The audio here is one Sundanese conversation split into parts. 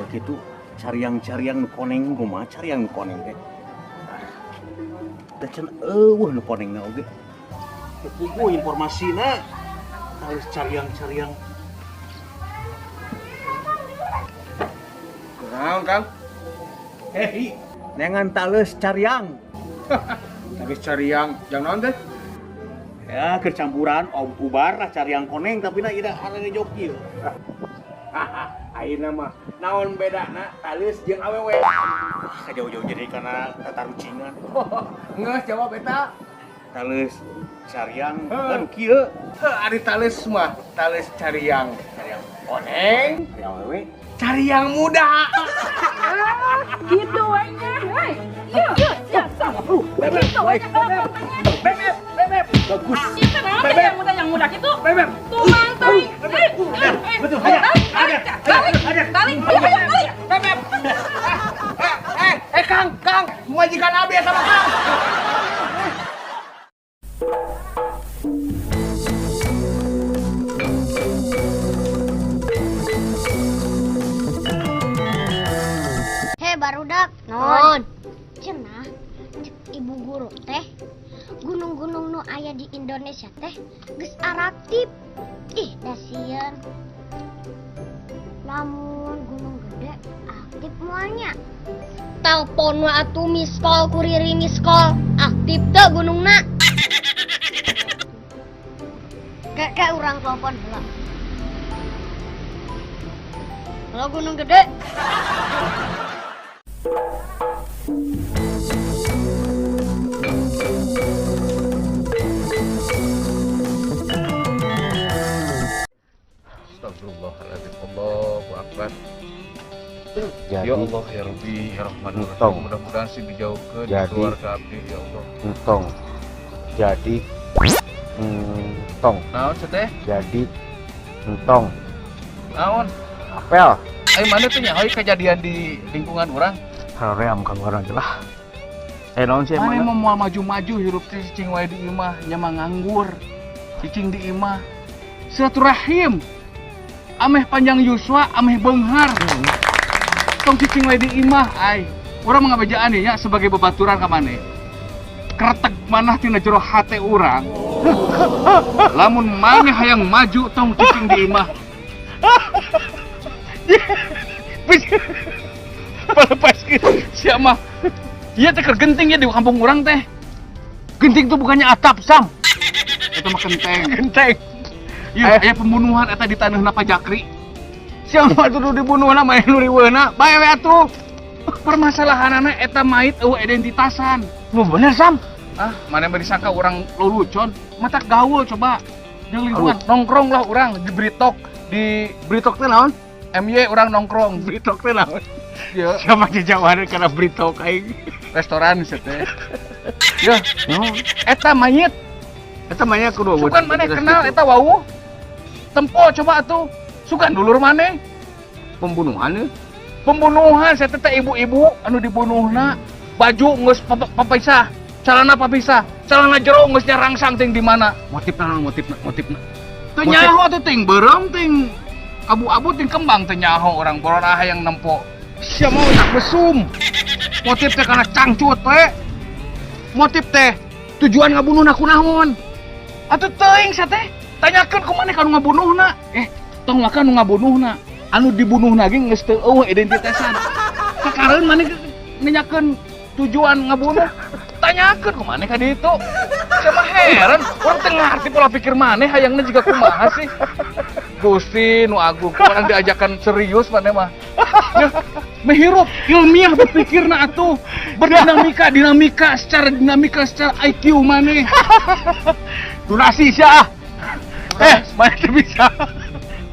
Kitu cariang-cariang nu koneng, kumaha cariang nu koneng teh? Da can euweuh nu konengna oge. Teu puguh informasina. Harus cariang-cariang. Kunaon, Kang? Eh, neangan taleus cariang. Habis cariang, jang naon teh? Ya, kecampuran om ubar lah cariang koneng, tapi na ida arane joki. Ayeuna mah naon bedana taleus jeung awewe? Ah, jauh-jauh jadi karena tatarucingan. Geus jawab eta. Taleus cariang Heuh. kan kieu. Heuh, ari taleus mah taleus cariang, cariang koneng, Cariang awewe. Cariang muda. Gitu we nya. Hei. Iya, iya, sok. Gitu we nya kalau Bebek, bebek. Bagus. Itu naon teh yang muda gitu? Bebek. Tumang teuing. Betul, Balik, hajar, balik, balik, balik, balik. Bebek. Eh, eh, Kang, Kang, majikan abi sama Kang. Hei barudak, non. Cenah, cek ibu guru teh, gunung-gunung nu aya di Indonesia teh geus araktif. Ih, da sieun. Lamun gunung gede aktif moalnya. Telepon wa atuh miss call, kuriri miss call, aktif teu gunungna. Kayak urang telepon heula. Halo Gunung Gede. Astagfirullahaladzim, Allahu Akbar. Jadi, Ya Allah, ya Rabbi, ya Rahman, ya Rahim. Entong. Mudah-mudahan sih dijauhkan Jadi. Keluarga abdi, ya Allah. Entong. Jadi entong. Naon teh? Jadi entong. Naon? Apel. Ayo mana tuh nyaho kejadian di lingkungan orang? Haream kamu aja lah. Eh, naon sih Mana emang? mau moal maju-maju hirup teh cicing wae di imah, nya mah nganggur. Cicing di imah. Silaturahim. Ameh panjang yuswa, ameh beunghar. Tong cicing wae di imah ai. Urang mah ngabejaan ya sebagai babaturan ka maneh. Kretek manah tina jero hate urang. Lamun maneh hayang maju tong cicing di imah. Palepaskeun sia mah. Iya teh keur genting ya di kampung urang teh. Genting tuh bukannya atap, Sam. Eta mah kenteng. Genteng. Iya, aya pembunuhan eta di taneuhna Pak Jakri. Siapa tuh dibunuh na main nu riweuhna? Bae we atuh. Permasalahanana eta mait eueuh identitasan. Nu bener, Sam. Ah, mana mah disangka urang lulucon, mata gaul coba. Jeung lingkungan nongkrong lah urang di Britok, di Britok teh naon? MY urang nongkrong. Britok teh naon? Iya, Siapa jejauhan karena Britok aing. Restoran sih teh. Ya, No. Eta mayit. Eta mah nya kudu Sugan maneh kenal eta wawuh. Tempo coba atuh. Sugan dulur maneh. Pembunuhan ya. Pembunuhan saya teh ibu-ibu anu dibunuhna, baju geus papisah, celana papisah, celana jero geus nyarangsang ting di mana. Motifna naon, motifna, motifna? Teu nyaho atuh, ting beureum, ting abu-abu, ting kembang, teu nyaho orang borona hayang nempo. Sia mau tak mesum. Motif teh karena cangcut we. Motif teh tujuan ngabunuhna kunaon? Atuh teuing sia teh. Tanyakeun ku maneh ka nu ngabunuhna. Eh, tong maka nu ngabunuhna. Anu dibunuhna ge geus teu eueuh identitasan. Kakareun maneh nanyakeun tujuan ngabunuh. Tanyakeun ku maneh ka ditu. Sia mah heran, urang teu ngarti pola pikir maneh hayangna jiga kumaha sih. Gusti nu agung, urang diajakan serius maneh mah. Ya, menghirup ilmiah berpikirna atuh. Berdinamika, dinamika secara dinamika secara IQ maneh. Durasi sia ah. Eh, mana teu bisa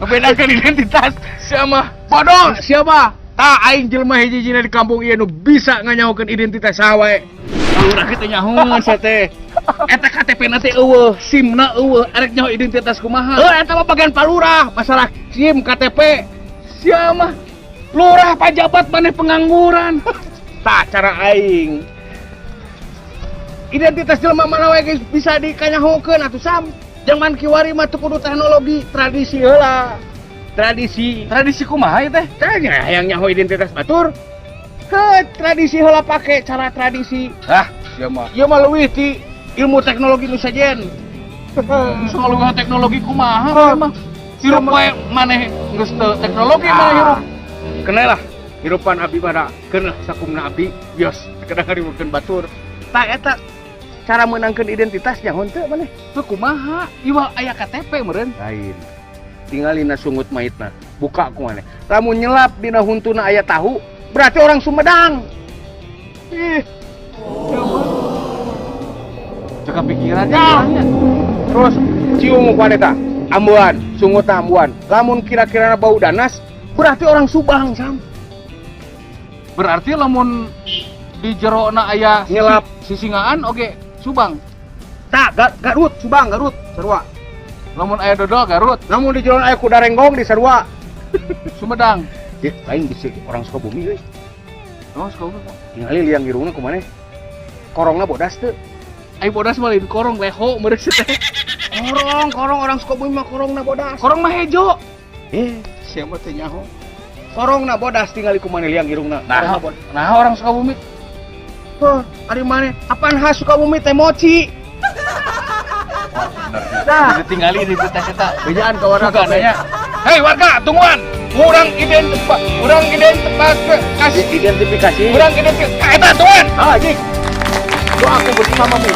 ngebedakeun identitas. Sia mah Bodoh, siapa? Tah aing jelema hiji-hijina di kampung ieu nu bisa nganyahokeun identitas saha wae. Urang teh nyahoan sia teh. Eta KTP na teh eueuh, SIM na eueuh, arek nyaho identitas kumaha? Heuh, eta mah bagian palurah, masalah SIM, KTP. Sia mah lurah pajabat maneh pengangguran. Tah cara aing. Identitas jelema mana wae geus bisa dikanyahokeun atuh, Sam. Zaman kiwari mah teu kudu teknologi, tradisi heula. Tradisi. Tradisi kumaha ieu teh? Tanya hayang nyaho identitas batur. Ke tradisi heula, pake cara tradisi. Ah, sia mah. Ieu mah leuwih ti ilmu teknologi nu sejen. Soal leuwih teknologi kumaha maneh mah? Hirup wae maneh geus teu teknologi maneh hirup. Kena lah hirupan abdi pada keun lah sakumna abdi bios kadang ngariweukeun batur. Tah, eta cara meunangkeun identitas nyaho teu maneh? Teu, kumaha? Ieu mah aya KTP meureun. Lain. Tinggal dina sungut maitna. Buka ku maneh. Lamun nyelap dina huntuna aya tahu, berarti orang Sumedang. Ih, Cekap pikiran Ya. ya. Terus cium ku maneh tah. Ambuan, sungutna ambuan. Lamun kira-kira bau danas, berarti orang Subang, Sam. Berarti lamun di jerona aya Nyelap. sisingaan oge Subang. Tak, Garut, Subang, Garut, sarua. Lamun aya dodol Garut, Lamun di jero aya kuda renggong di sarua. Sumedang. Ya, lain bisa orang Sukabumi euy. Oh, Sukabumi. Tingali liang irungna ku maneh. Korongna bodas teu? Ai bodas mah lain korong, leho meureun teh. Korong, korong orang Sukabumi mah korongna bodas. Korong mah hejo. Eh, siapa teh nyaho? Korongna bodas, tingali ku maneh liang irungna. Nah, Korongna bodas. nah orang Sukabumi. Hah, ari maneh apaan khas Sukabumi teh mochi. Nah, Ditinggali identitas eta. bejaan ka warga Suka kabeh. nanya. Hei warga, tungguan. Urang identitas, urang identifikasi, Identifikasi. urang identifikasi. Eta tungguan. Ah, Jik. Doaku bersamamu.